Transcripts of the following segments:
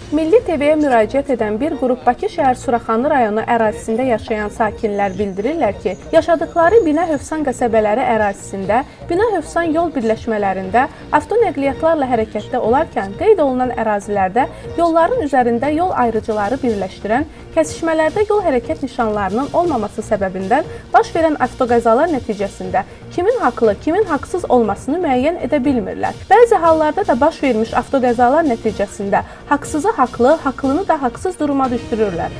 Milli TV-yə müraciət edən bir qrup Bakı şəhər Suraxanı rayonu ərazisində yaşayan sakinlər bildirirlər ki, yaşadıkları Bina Hövsan qəsəbələri ərazisində, Bina Hövsan yol birləşmələrində avtonəqliyyatlarla hərəkətdə olarkən qeyd olunan ərazilərdə yolların üzərində yol ayrıcıları birləşdirən kəsişmələrdə yol hərəkət nişanlarının olmaması səbəbindən baş verən avtoqəzalar nəticəsində kimin haqlı, kimin haqsız olmasını müəyyən edə bilmirlər. Bəzi hallarda da baş vermiş avtoqəzalar nəticəsində haqsızı haqlı, haqlını da haqsız duruma düşürürlər.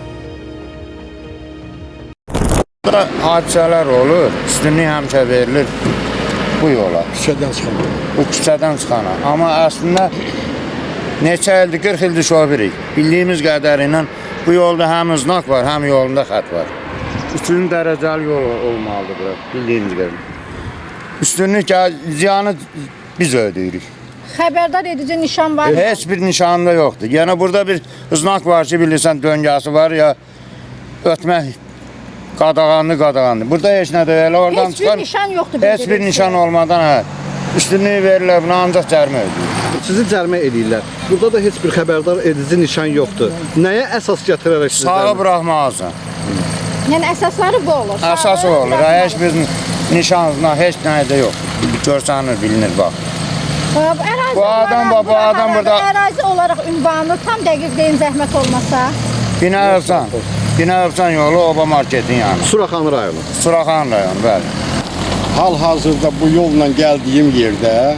Burada hadisələr olur, üstünlük həmişə verilir bu yola. Küçədən çıxan. Bu küçədən çıxana. Amma əslində neçə ildir, 40 ildir şofirik. Bildiyimiz qədəri ilə bu yolda həm znak var, həm yolunda xətt var. Üçüncü dərəcəli yol olmalıdır bura, bildiyimiz qədər. Üstünlük ziyanı biz ödəyirik. Xəbərdar edici nişan var mı? Heç bir nişanında yoxdur. Yəni burada bir znak var ki, bilirsən döngəsi var ya ötmək qadağanlı qadağanlı. Burada heç nə də elə oradan Heç bir çıxan nişan yoxdur. heç bir nişan olmadan hə, üstünlüyü verirlər buna ancaq cərimə ödəyir. Sizi cərimə eləyirlər. Burada da heç bir xəbərdar edici nişan yoxdur. Nəyə əsas gətirərək sizi Sağı cərimə? buraxmalısan. Yəni əsasları bu olur. Əsas o olur. Hə, heç bir nişan, znak, heç nə də yox. Görsənir, bilinir bax. Bu ərazi Bu adam, olaraq, bu adam burada- Ərazi olaraq ünvanı tam dəqiq deyin zəhmət olmasa. Bina Övsan. Bina Övsan yolu Oba marketin yanı. Suraxanı rayonu. Suraxan rayonu, bəli. Hal-hazırda bu yolla gəldiyim yerdə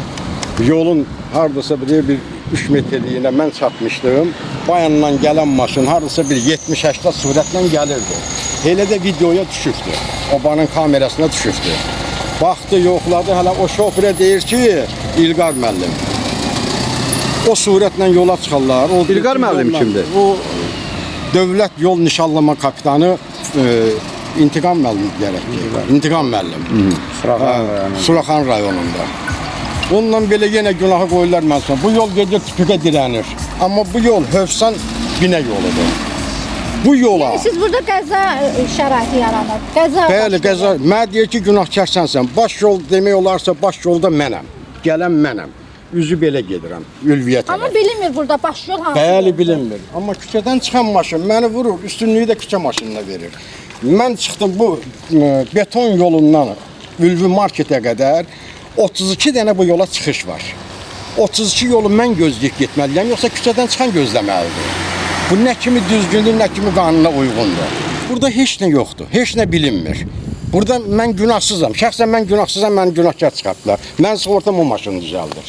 yolun hardasa bir 3 metrliyinə mən çatmışdım. Bayandan gələn maşın hardasa bir 70-80 sürətlə gəlirdi. Elə də videoya düşübdü. Obanın kamerasına düşübdü. Baxdı, yoxladı, hələ o şoferə deyir ki, İlqar müəllim. O surətlə yola çıxarlar. O İlqar müəllim yolla- kimdir? O dövlət yol nişanlama kapitanı İntiqam müəllim gərək ki. İntiqam müəllim. Suraxan rayonu. Suraxan rayonunda. Onunla belə yenə günahı qoyurlar mən sonra. Bu yol gedir tüpükə dirənir. Amma bu yol Hövsan Binə yoludur. Bu yola Yəni siz burada qəza şəraiti yaranır. Qəza. Bəli, baş verir. qəza. Mən deyir ki, günahkar sənsən. Baş yol demək olarsa baş yolda mənəm. Gələn mənəm. Üzü belə gedirəm Ülviyə tərəf. Amma bilinmir burada baş yol hansı. Bəli, yoldur. bilinmir. Amma küçədən çıxan maşın məni vurur, üstünlüyü də küçə maşınına verir. Mən çıxdım bu beton yolundan Ülvi marketə qədər 32 dənə bu yola çıxış var. 32 yolu mən gözləyib getməliyəm, yoxsa küçədən çıxan gözləməlidir. Bu nə kimi düzgündür, nə kimi qanuna uyğundur. Burada heç nə yoxdur, heç nə bilinmir. Burada mən günahsızam. Şəxsən mən günahsızam, məni günahkar çıxartdılar. Mən sığortam o maşını düzəldir.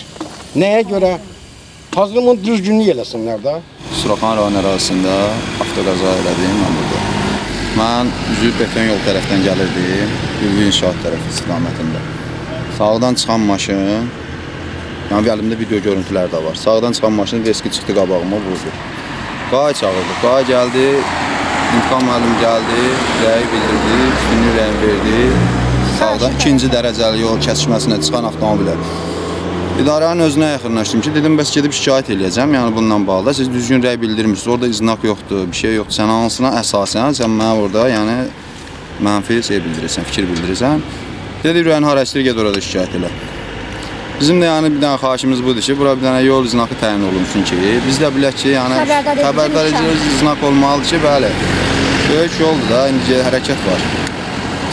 Nəyə görə? Hazır bunu düzgünlük eləsinlər də. Suraxan rayon ərazisində avtoqəza elədim mən burada. Mən üzü beton yol tərəfdən gəlirdim, Ülvi inşaat tərəfi istiqamətində. Sağdan çıxan maşın, yəni əlimdə video görüntülər də var. Sağdan çıxan maşın riski çıxdı qabağıma vurdu. Qay çağırdı, qay gəldi, İntiqam müəllim gəldi, rəyi bildirdi, üstünlük rəyini verdi. Sağdan ikinci dərəcəli yol kəsişməsinə çıxan avtomobilə. İdarənin özünə yaxınlaşdım ki, dedim bəs gedib şikayət eləyəcəm. Yəni bununla bağlı da siz düzgün rəy bildirmisiniz. Orada znak yoxdur, bir şey yoxdur. Sən hansına əsasən sən mənə orada yəni mənfi şey bildirirsən, fikir bildirirsən. Dedi rəyini hara istəyir get orada şikayət elə. Bizim də yəni bir dənə xahişimiz budur ki, bura bir dənə yol znakı təyin olunsun ki, biz də bilək ki, yəni Xəbərdar edici xəbərdar nişan. edici znak olmalıdır ki, bəli. Böyük yoldur da, indi hərəkət var.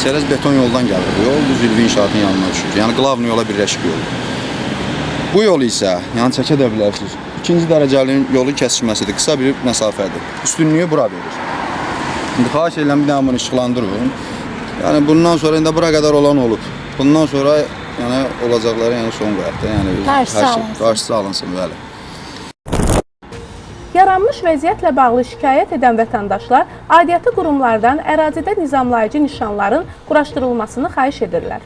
Çərəz beton yoldan gəlir bu yol, düz Ülvi inşaatın yanına düşür. Yəni qlavni yola birləşik yoldur. Bu yol isə, yəni çəkə də bilərsiniz. İkinci dərəcəli yolu kəsişməsidir, qısa bir məsafədir. Üstünlüyü bura verir. İndi xahiş edirəm bir dənə bunu işıqlandırın. Yəni bundan sonra indi bura qədər olan olub. Bundan sonra yəni olacaqları yəni son qoyaq da, yəni Qarşısı hər şey alınsın. qarşısı alınsın, bəli. Yaranmış vəziyyətlə bağlı şikayət edən vətəndaşlar aidiyyatı qurumlardan ərazidə nizamlayıcı nişanların quraşdırılmasını xahiş edirlər.